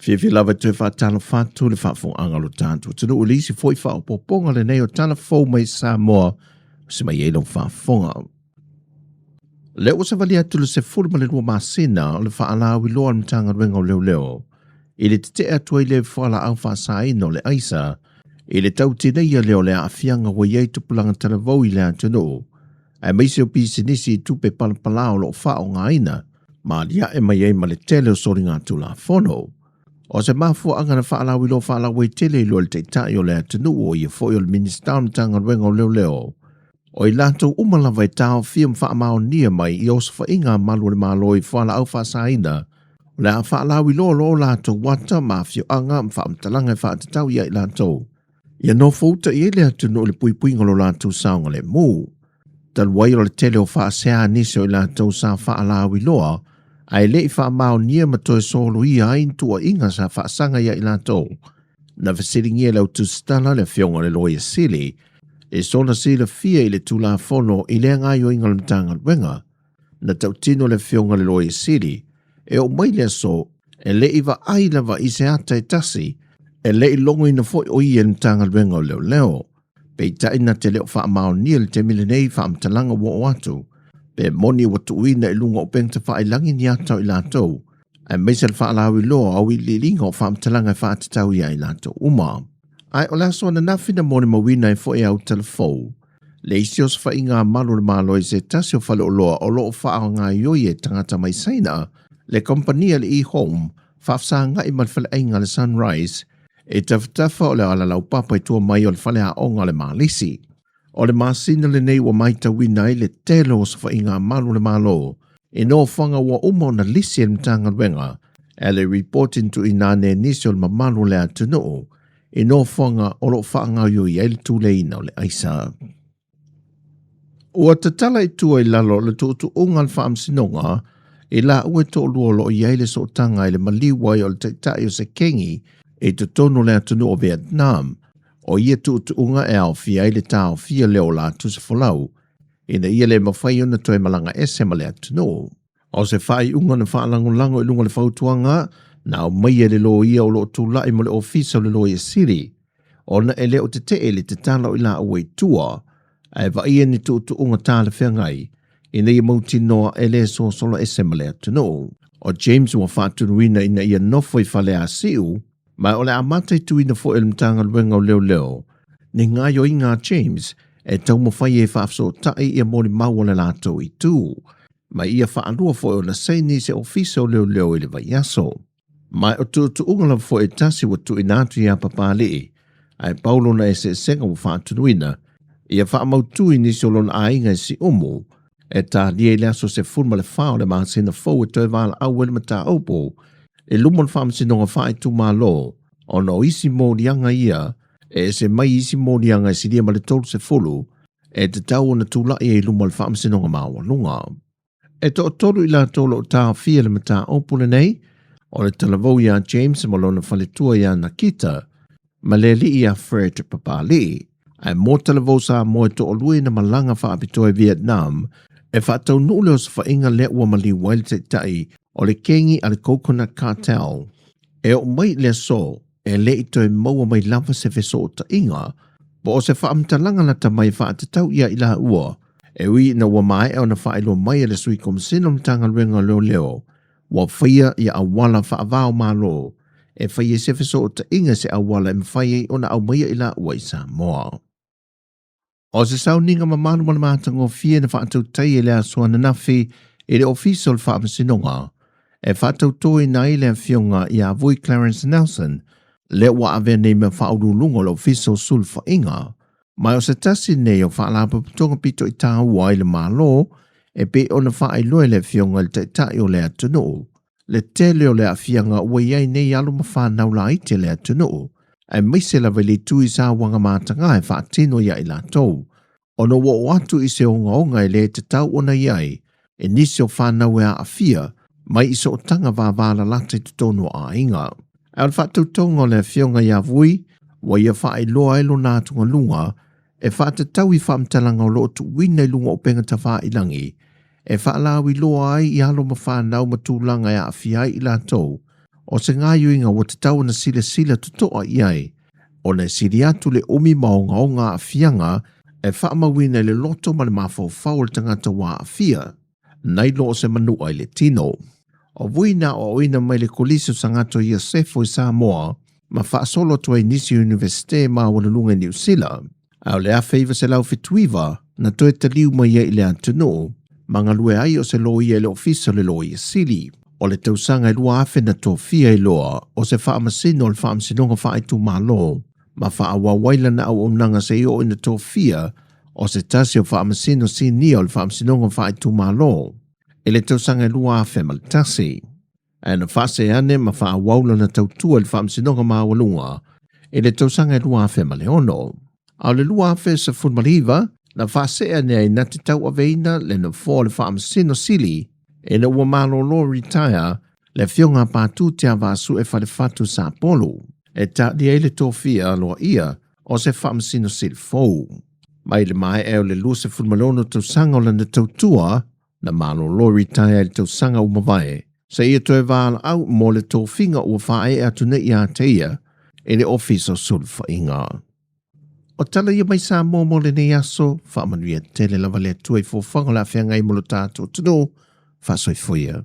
Fiafia lava e toe faatalofa atu le faafofogaaga a lo tatou atunuu i le isi foi faaopoopoga lenei o Tala Fou mai Samoa o se mai ai lau faafofoga. Lea ua savali atu le 12 masina o le faalauiloa a le Matagaluega o Leoleo i le tetee atu ai le fualaau faasaina o le aisa i le tautineia lea o le aafiaga ua i ai tupulaga talavou i le atunuu aemaise o pisinisi i tupe palapala o lo o faaaogaina ma aliae mai ai ma le tele o soligatulafono. O se mafuaaga na faalauiloa faalauaitele i loa le Taitai o le atunuu o ia foi o le Minisita o le Matagaluega o Leoleo, o i latou uma lava e taofia ma faamaonia mai i osofaiga a malu o le Malo i fualaau faasaina, o le a faalauiloa loa o latou ata ma afioaga ma faamatalaga e faatatau ia i latou. Ia nofouta i ai le atunuu i le puipuiga o lo latou saogalemu. Talu ai o le tele o faasea a nisi o i latou sa faalauiloa, ae le i faamaonia ma toe soloia ai ni tuuaiga sa faasaga ia i latou, na fesiligia e le autusitala le Afioga i le Loia Sili i sona silafia i le Tulafono i lea gaoioiga o le Matagaluega. Na tautino le Afioga i le Loia Sili, e oo mai le aso, e le i vaai lava i se ata e tasi, e le i logoina foi o ia i le Matagaluega o Leoleo. Peitai na te le o faamaonia i le taimi lenei faamatalaga ua oo atu, pe moni ua tuuina i luga o upega tafailagi ni ata o i latou, aemaise le faalauiloa o auiliiliga o faamatalaga e faatatau ia i latou uma. Ae o le aso ananafi na molimauina ai foi e Autalafou le isi osofaiga a malu o le Malo i se tasi o faleoloa o lo o faagaoioi e tagata mai Saina, le kamupani a le E-Home faafesagai ma le faleaiga a le Sunrise i tafatafa o le ala laupapa i tua mai o le faleaoga o le Malisi. O le masina lenei ua matauina ai le tele o osofaiga a malu o le Malo i nofoaga ua uma ona lisi e le Matagaluega e le ripoti na tuuina ane e nisi o le mamalu o le atunuu i nofoaga o lo o faagaoioi ai le tuleiina o le aisa. Ua tatala i tua i lalo o le tuutuuga a le Faamasinoga i laua e toalua o lo o i ai le sootaga i le maliu ai o le taitai o se kengi i totonu o le atunuu o Vietnam. O ia tuutuuga e aofia ai le taofia lea o latou folau ina ia le mafai ona toe malaga ese ma le atunuu. O se faaiuga na faalagolago i luga o le fautuaga na aumaia e le loia o lo o tulai mo le Ofisa o le Loia Sili, ona e le o tetee le tatala o i laua i tua, ae vaaia ni tuutuuga talafeagai ina ia mautinoa e le sosolo ese ma le atunuu. O James ua faatunuina ina ia nofo i Faleasiu, ma o le a mataituina foi e le Matagaluega o Leoleo ni gaoioiga a James e taumafai ai e faafesootai ia molimau a le latou itu, ma ia faalua foi ona saini i se ofisa o leoleo i le vaiaso. Ma o tuutuuga lava foi e tasi ua tuuina atu ia Papalii, ae pau lona eseesega ua faatunuina, ia faamautu i nisi o lona aiga i Siumu, e talia i le aso 14 o le masina fou e toe valaau ai le mataupu i luma o le Faamasinoga Faaitumalo, ona o isi moliaga ia e ese mai isi moliaga e silia ma le 30 e tatau ona tulai ai i luma o le Faamasinoga Maualuga. E toatolu i latou o lo o taofia i le mataupu lenei, o le talavou iā James ma lona faletua iā Nakita, ma le alii iā Fred Papalii. Ae mo talavou Samoa e toalua ina malaga faapitoa i Vietnam, e faataunuu le osofaiga lea ua maliu ai le taitai o le kengi a le Coconut Cartel. E oo mai i le aso, e le i toe maua mai lava se fesootaiga po o se faamatalaga lata mai e faatatau ia i laua, e ui ina ua maea ona faailoa mai e le Sui Komesina o le Matagaluega o Leoleo ua faia ia auala faava-o-Malo e fai ai se fesootaiga i se auala e mafai ai ona aumaia i laua i Samoa. O se sauniga mamalu ma le matagofie na faatautai e le aso ananafi i le Ofisa o le Faamasinoga e faatautoina ai le Afioga ia Vui Clarence Nelson, lea ua avea nei ma Faauluuluga o le Ofisa o Sulufaiga. Ma o se tasi nei o faalapotopotoga pito i tāua ai le Malo e pei ona faailoa e le Afioga i le Taitai o le atunuu le tele o le aafiaga ua i ai nei alo ma fanau laiti a le atunuu, aemaise lava i le itu i sauaga mataga e faatino ia i latou, ona ua oo atu i se ogaoga e le tatau ona i ai e nisi o fanau e aafia mai i sootaga vavalalata i totonu o aiga. Ae o le faatautoga o le Afioga ia Vui, ua ia faailoa ai lona atugaluga e faatatau i faamatalaga o lo o tuuina i luga o upega tafailangi e faalauiloa ai i alo ma fanau ma tulaga e aafia ai i latou. O se gaoioiga ua tatau ona silasila totoa i ai, ona e sili atu le umi ma ogaoga aafiaga e faamauina i le loto ma le mafaufau o le tagata ua aafia, nai lo o se manua i le tino. O Vui na aoaoina mai le Kolisi o Sagato Iosefo i Samoa ma faasolo atu ai nisi o Iunivesite maualuluga i Niu Sila, a o le 1979 na toe taliu mai ai i le atunuu ma galue ai o se loia i le Ofisa o le Loia Sili. O le tausaga e 2000 na tofia ai loa o se faamasino o le Faamasinoga Faaitumalo ma faaauau ai lana auaunaga seia oo ina tofia o se tasi o faamasino sinia o le Faamasinoga Faaitumalo i le tausaga e 2001. Ae na faasee ane ma faaauau lana tautua i le Faamasinoga Maualuga i le tausaga e 2006. A o le 2019, na faasee ane ai na te tauaveina le nofoa o le Faamasino Sili ina ua malolo retire le Afioga a Patu Tiavaasue Falefatu Sapolu e taalia ai le tofia aloaia o se Faamasino Sili fou. Mai le maea o le 26 tausaga o lana tautua, na malolo retire i le tausaga ua mavae, seia toe valaau mo le tofiga ua faaee atu nei ia te ia i le Ofisa o Sulufaiga. O tala ia mai Samoa mo lenei aso, faamanuia tele lava le Atua i fofoga o le a feagai mo lo tatou atunuu, faasoifua ia.